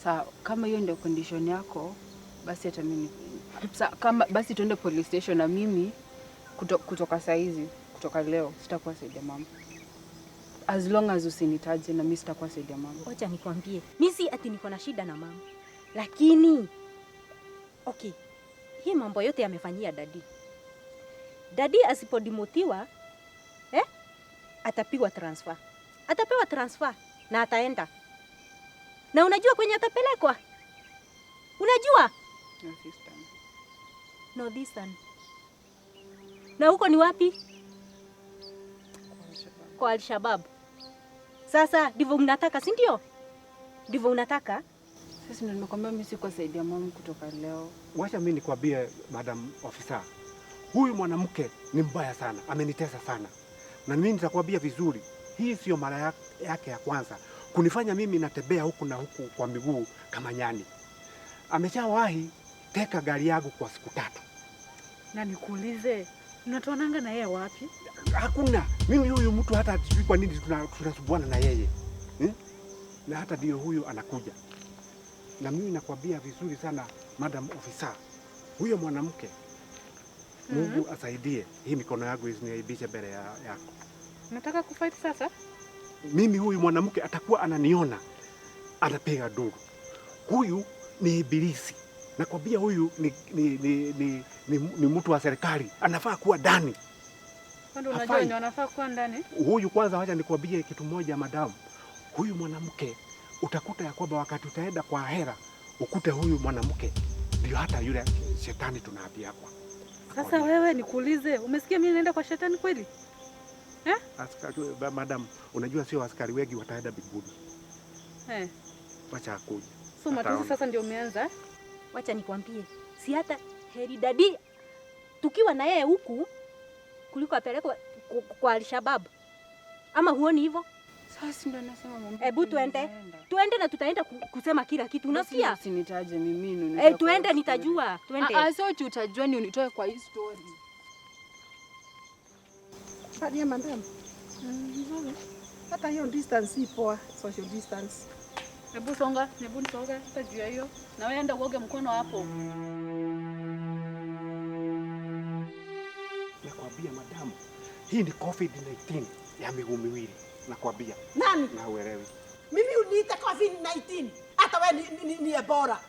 Sawa, kama hiyo ndio condition yako, basi hata mimi kama basi tuende police station na mimi kutoka saa hizi, kutoka leo sitakuwa side ya mama. As long as usinitaje na mimi sitakuwa side ya mama. Wacha nikwambie, mi si ati niko na shida na mama, lakini okay, hii mambo yote yamefanyia daddy. Daddy asipodemotiwa atapigwa transfer, atapewa transfer na ataenda. Na unajua kwenye atapelekwa? Unajua? Northeastern. Northeastern. Na huko ni wapi? Kwa Al-Shabaab. Sasa ndivyo mnataka, si ndio? Ndivyo unataka? Sasa ndio nimekwambia mimi sikuwa side ya mama kutoka leo. Wacha mimi nikwambie, madam officer, huyu mwanamke ni mbaya sana, amenitesa sana, na mimi nitakwambia vizuri, hii sio mara yake ya kwanza kunifanya mimi natembea huku na huku kwa miguu kama nyani. Ameshawahi teka gari yangu kwa siku 3. Na nikuulize, mnatoananga na yeye wapi? Hakuna. Mimi huyu mtu hata sijui kwa nini tunasumbuana na yeye. Na hata ndio huyu anakuja. Na mimi nakwambia vizuri sana madam officer, huyo mwanamke Mungu asaidie hii mikono yangu isiniaibishe mbele yako. Nataka kufight sasa? Mimi huyu mwanamke atakuwa ananiona anapiga duru. Huyu ni ibilisi. Nakwambia huyu ni mtu wa serikali, anafaa kuwa ndani. Kwani unajua Hafai. wenye wanafaa kuwa ndani? Huyu kwanza, wacha nikwambie kitu moja madam. Huyu mwanamke utakuta ya kwamba wakati utaenda kwa hera ukute huyu mwanamke ndio hata yule shetani tunaapia kwa. Sasa wewe nikuulize, umesikia mimi naenda kwa shetani kweli? Askari, madam, unajua sio askari wengi wataenda mbinguni. Wacha akuje. So matusi Ataona. sasa ndio umeanza? Wacha nikwambie, si hata heri daddy tukiwa na yeye huku kuliko apelekwe kwa Al-Shabaab. Ama huoni hivyo? Sasa ndio nasema mama. Hebu tuende. Tuende na tutaenda kusema kila kitu. Unasikia? Usinitaje mimi ndio. Tuende nitajua. Tuende. Sio utajua ni unitoe kwa hii story. Habari madam. Nzuri. Hata hiyo distance si poa, social distance. Hebu songa, hebu nisonga hata juu ya hiyo. Na wewe enda uoge mkono hapo. Nakwambia madam, hii ni COVID-19 ya miguu miwili. Nakwambia. Nani? Na uelewi. Mimi uniite COVID-19. Hata wewe ni Ebola.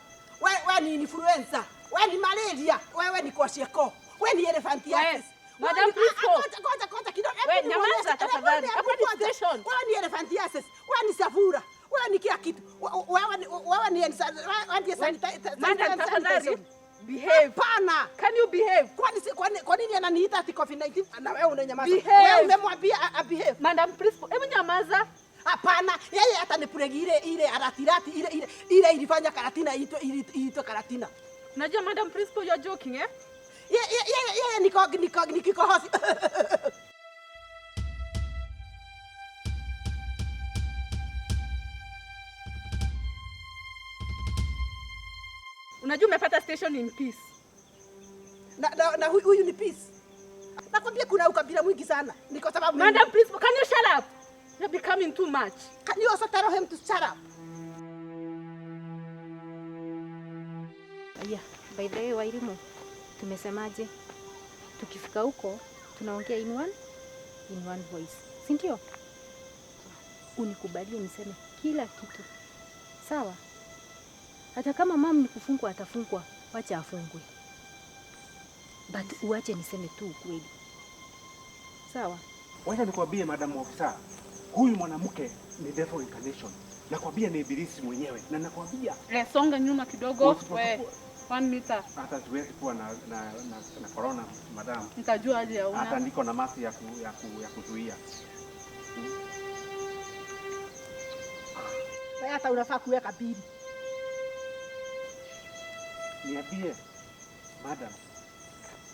Wewe ni influenza. Wewe ni malaria. Wewe ni kwashiorkor. Wewe ni elephantiasis. We, Madam Prisco. Ngoja, ngoja kidogo. We, Hebu nyamaza nionyeshe. tafadhali. Hebu Hapo ni nionyeshe. station. Wewe ni elephantiasis. Wewe ni safura. Wewe ni kila kitu. Wewe ndiye We, madam, tafadhali. Behave. Hapana. Can you behave? Kwani kwa nini ananiita ati COVID-19 na wewe unanyamaza? Behave. Wewe umemwambia a behave. Madam Prisco, hebu nyamaza. Hapana, yeye atanipuregi ile ile aratirati ile ile ile ilifanya karatina itwe karatina. Unajua Madam Prisco, you're joking? Ye niko ni kikohozi. Unajua umepata station in peace. Na huyu ni peace. Nakwambia kuna ukabila mwingi sana. Ni kwa sababu Madam Prisco, can you shut up? You're becoming too much. Can you also tell him to shut up? Yeah, by the way, Wairimu, tumesemaje? Tukifika huko tunaongea in one voice. Si ndio? Unikubalie niseme kila kitu. Sawa? Hata kama mama ni kufungwa atafungwa, wacha afungwe. But uache niseme tu ukweli. Sawa? Wacha nikwambie madam officer, huyu mwanamke ni devil incarnation. Nakwambia ni ibilisi mwenyewe na nakwambia Songa nyuma kidogo. Usipo- We, 1 meter. Hata siwezi kuwa na corona madam. Nitajua aje hauna. Hata niko na mask ya kuzuia. Wewe hata unafaa kuweka bili. Niambie madam,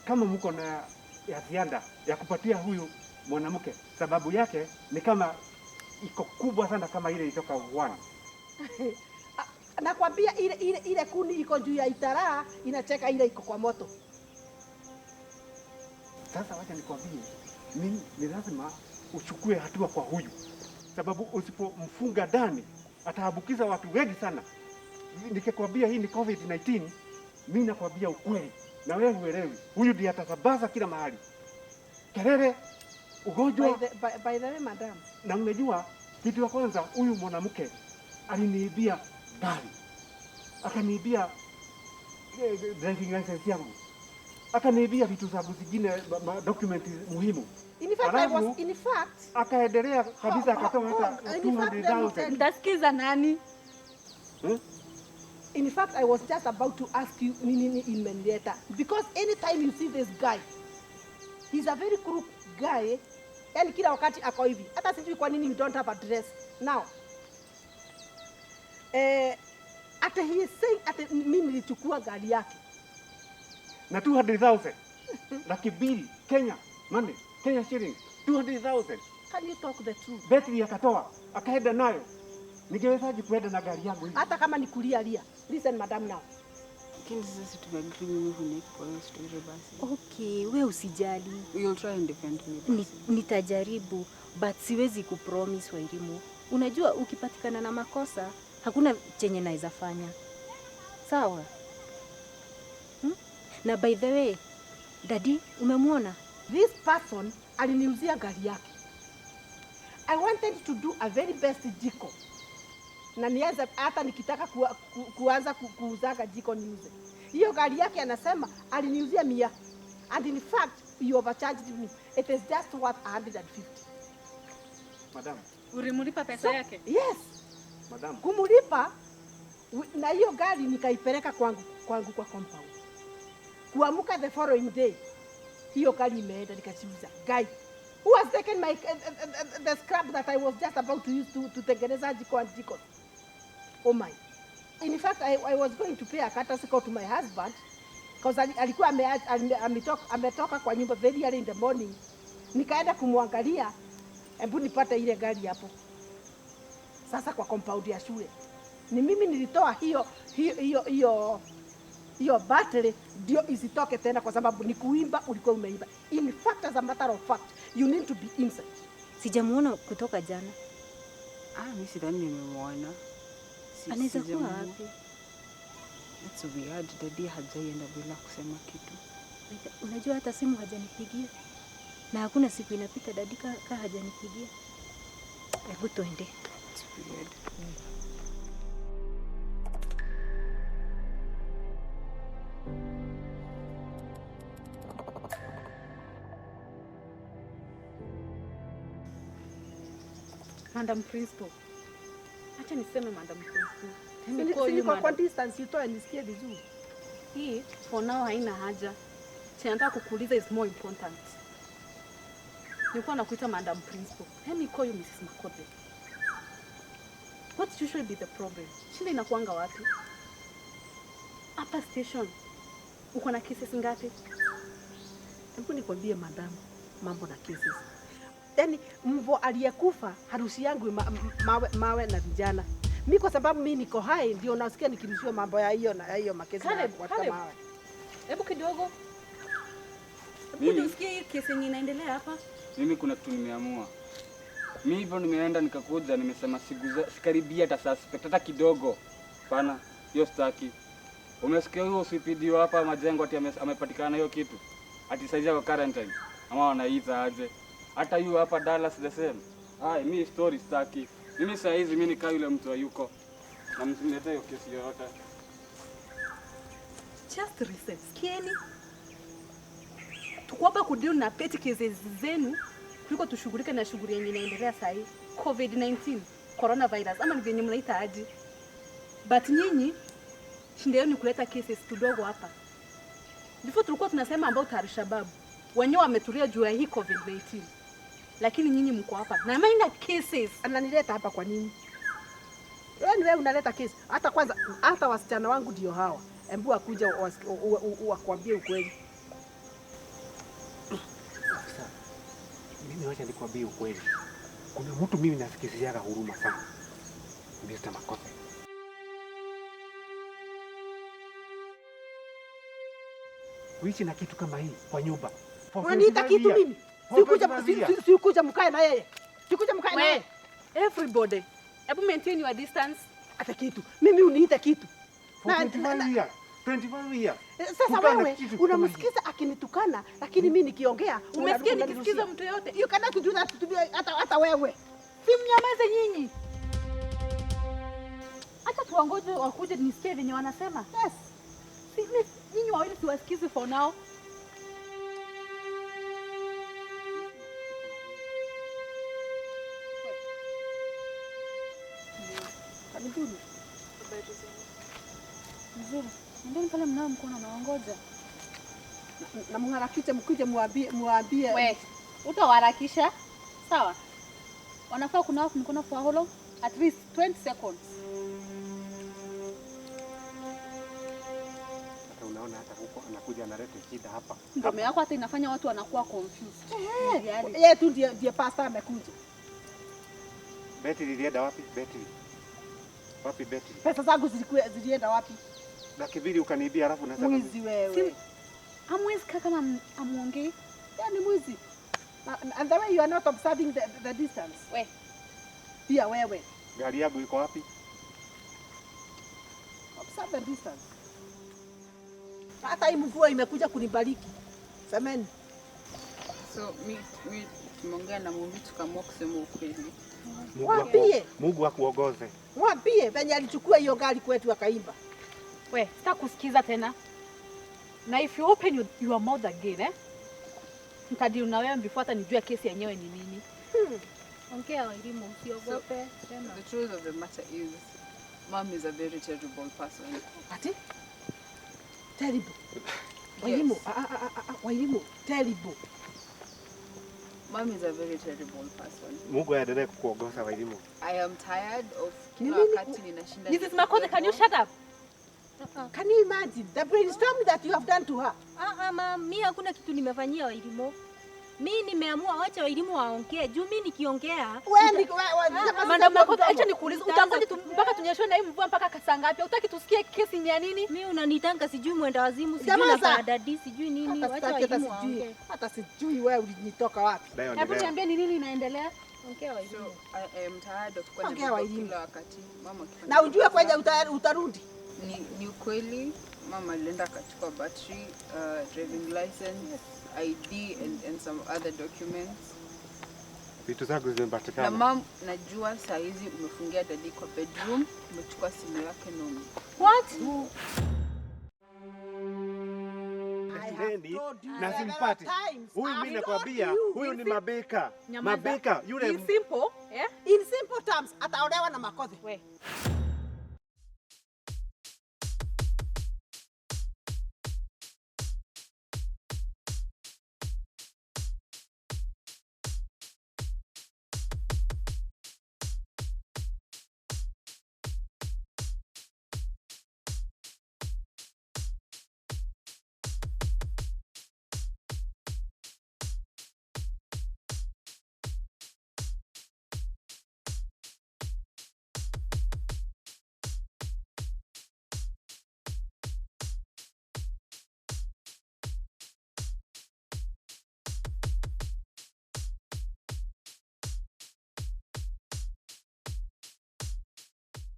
kama mko na ya ziada ya kupatia huyu mwanamke, sababu yake ni kama iko kubwa sana kama ile itoka Wuhan. Nakwambia ile kuni iko juu ya itaraa inacheka ile iko kwa moto. Sasa wacha nikwambie, ni lazima uchukue hatua kwa huyu, sababu usipomfunga ndani ataambukiza watu wengi sana. Nikikwambia hii ni COVID-19, mimi nakwambia ukweli na wewe huelewi. Huyu ndiye atasambaza kila mahali kelele, ugonjwa. By the way, madam, Na unajua kitu ya kwanza, huyu mwanamke aliniibia gari, akaniibia driving license yangu, akaniibia vitu zangu zingine, document muhimu. In fact, I was in fact Akaendelea kabisa, akatoa hata in fact, let me 200,000. tell you. Mtasikiza nani? In fact, I was just about to ask you nini nini imenileta, because anytime you see this guy, he's a very crook guy. Yani kila wakati ako hivi. Hata sijui kwa nini you don't have a dress now. Ata he is saying ata mimi nilichukua gari yake. Na 200,000, 200,000 Kenya money, Kenya shilling 200,000. Can you talk the truth? Betri akatoa akaenda nayo. Ningewezaje kuenda na gari yangu hivi? Hata kama ni kulia lia. Listen, madam, now. Lakini sasa si tumeagree mimi huniweki kwa hiyo story basi. Okay, we usijali. You'll try and defend me basi. Nitajaribu but siwezi kupromise, Wairimu. Unajua ukipatikana na makosa hakuna chenye naweza fanya. Sawa? Na by the way, Daddy umemwona? This person aliniuzia gari yake. I wanted to do a very best jiko. Na nianze hata nikitaka kuanza kuuzaga jiko niuze. Hiyo gari yake anasema aliniuzia 100. And in fact, he overcharged me. It is just worth 150. Madam, Ulimlipa pesa yake? Yes, madam. Kumulipa na hiyo gari nikaipeleka kwangu kwa compound. Kuamuka the following day, hiyo gari imeenda, nikajiuza. Guy who has taken my the scrap that I was just about to use to tengeneza jiko and jiko. Oh my. In fact, I was going to pay a courtesy call to my husband because alikuwa ametoka kwa nyumba very early in the morning. Nikaenda kumwangalia, hebu nipate ile gari hapo. Sasa kwa compound ya shule. Ni mimi nilitoa hiyo battery ndio isitoke tena, kwa sababu ni kuimba ulikuwa umeimba. In fact, as a matter of fact, you need to be inside. Sijamuona kutoka jana. Ah, mimi sidhani nimemwona. Anaweza kuwa Sijamuona. wapi? That's weird. Daddy hajaienda bila kusema kitu. Unajua hata simu hajanipigia. Na hakuna siku inapita Daddy ka hajanipigia. Hebu tuende. It's weird. Madam Principal. Acha niseme Madam Principal. Let me call Si you niko kwa madam. distance, utoe nisikie vizuri. Hii for now haina haja. Chenye nataka kukuuliza is more important. Nilikuwa nakuita Madam Principal. Let me call you Mrs. Makobe. What usually be the problem? Shida inakuanga wapi? Hapa station uko na cases ngapi? Hebu nikwambie madam, mambo na cases. Yaani mvo aliyekufa harusi yangu mawe na vijana. Mi kwa sababu mi niko hai ndio nasikia nikirushiwa mambo ya hiyo na ya hiyo makesi na Caleb, watu Caleb. mawe. Hebu kidogo. Hebu Mimi? kuja usikie hii kesi yenye inaendelea hapa. Mimi kuna kitu nimeamua. Mimi hivyo nimeenda nikakuja, nimesema sikaribia hata suspect hata kidogo. Pana, hiyo sitaki. Umesikia huyo CPD wa hapa majengo ati amepatikana hiyo kitu. Ati saizi ako quarantine. Ama wanaita aje. Hata yu hapa Dallas the same. Ai, mi story sitaki. Mimi saa hizi mimi nikaa yule mtu hayuko. Na msimletee hiyo kesi yoyote. Just listen. Sikieni. Tuko hapa kudeal na petty cases zenu kuliko tushughulike na shughuli yenye inaendelea saa hii. COVID-19, coronavirus ama ni vyenye mnaita aje. But nyinyi shinda yenu ni kuleta cases tudogo hapa. Before tulikuwa tunasema about Al-Shabaab. Wenyewe wametulia juu ya hii COVID-19. Lakini nyinyi mko hapa na minor cases. Ananileta hapa kwa nini? Wewe ni wewe unaleta kesi. Hata kwanza hata wasichana wangu ndio hawa. Embu akuja wakwambie ukweli. Afisa, mimi wacha nikwambie ukweli. Kuna mtu mimi nasikiziaga huruma sana. Mr. Makothe. Kuishi na kitu kama hii kwa nyumba. For Unaniita 25 kitu years. mimi? For Sikuja 25 years. sikuja mkae na yeye. Sikuja mkae na We, yeye. everybody, hebu maintain your distance. Hata kitu. Mimi uniita kitu. For 25 years. 25 years. Sasa Kukaa na wewe kitu kama unamsikiza akinitukana, lakini mimi nikiongea Umesikia nikisikiza mtu yote? You cannot do that to me, hata wewe. Si mnyamaze nyinyi. Acha tuwangoje wakuje nisikie venye wanasema. Yes. Si nyinyi wawili siwasikizi for now. Karibuni. Mzuri. Endeni pale mnao mkono nawangoja. Na mharakishe mkuje muambie. We, utawaharakisha. Sawa. Wanafaa kunawa mkono for how long? At least 20 seconds. Hata unaona hata huko anakuja analeta shida hapa. Mdomo yako hata inafanya watu wanakuwa confused. Yeye tu ndiye pastor amekuja. Betri ilienda wapi? Betri. Wapi betri? Pesa zangu zilienda wapi? Laki mbili ukaniibia alafu unasema Mwizi wewe. Hamwezi kaa kama amuongei. Yaani mwizi. And the way you are not observing the distance. We. Pia wewe. Gari yangu iko wapi? Observe the distance. Hata hii mvua imekuja kunibariki. Semeni. So mi tumeongea na Mumbi tukaamua kusema ukweli. Mwambie. Mungu akuongoze. Mwambie venye alichukua hiyo gari kwetu akaimba. We, sitakusikiza tena. Na if you open your mouth again, eh? Nitadeal na wewe before hata nijue kesi yenyewe ni nini. Ongea Wairimu, usiogope. Sema. The truth of the matter is, Mom is a very terrible person. Ati? Terrible. Wairimu, Wairimu, terrible. Mom is a very terrible person. Mungu aendelee kukuongoza Wairimu. I am tired of kila wakati ninashinda. Mrs. Makothe, can you shut up? Can you imagine the brainstorm that you have done to her? Ma'am, mimi hakuna kitu nimefanyia Wairimu. Mimi nimeamua wacha Wairimu waongee. Juu mimi nikiongea wewe Madam Makothe, acha nikuulize, utangoje mpaka tunyeshwe na hii mvua mpaka saa ngapi? Hutaki tusikie kesi ni ya nini? Mimi unanitanga sijui mwenda wazimu, sijui na daddy, sijui nini. Wacha Wairimu waongee. Hata sijui wewe ulinitoka wapi. Hebu niambie ni nini inaendelea? Ongea Wairimu. So, I am tired of kwa kila wakati mama akifanya. Na ujue kwenye utarudi. Ni ukweli mama alienda akachukua battery, driving license, ID and some other documents. Vitu zangu zimepatikana. Na mam, najua saa hizi umefungia daddy kwa bedroom, umechukua simu yake na What? Na simpati. Huyu mimi nakwambia, huyu ni mabeka. Mabeka yule in simple, yeah? In simple terms ataolewa na Makothe. We.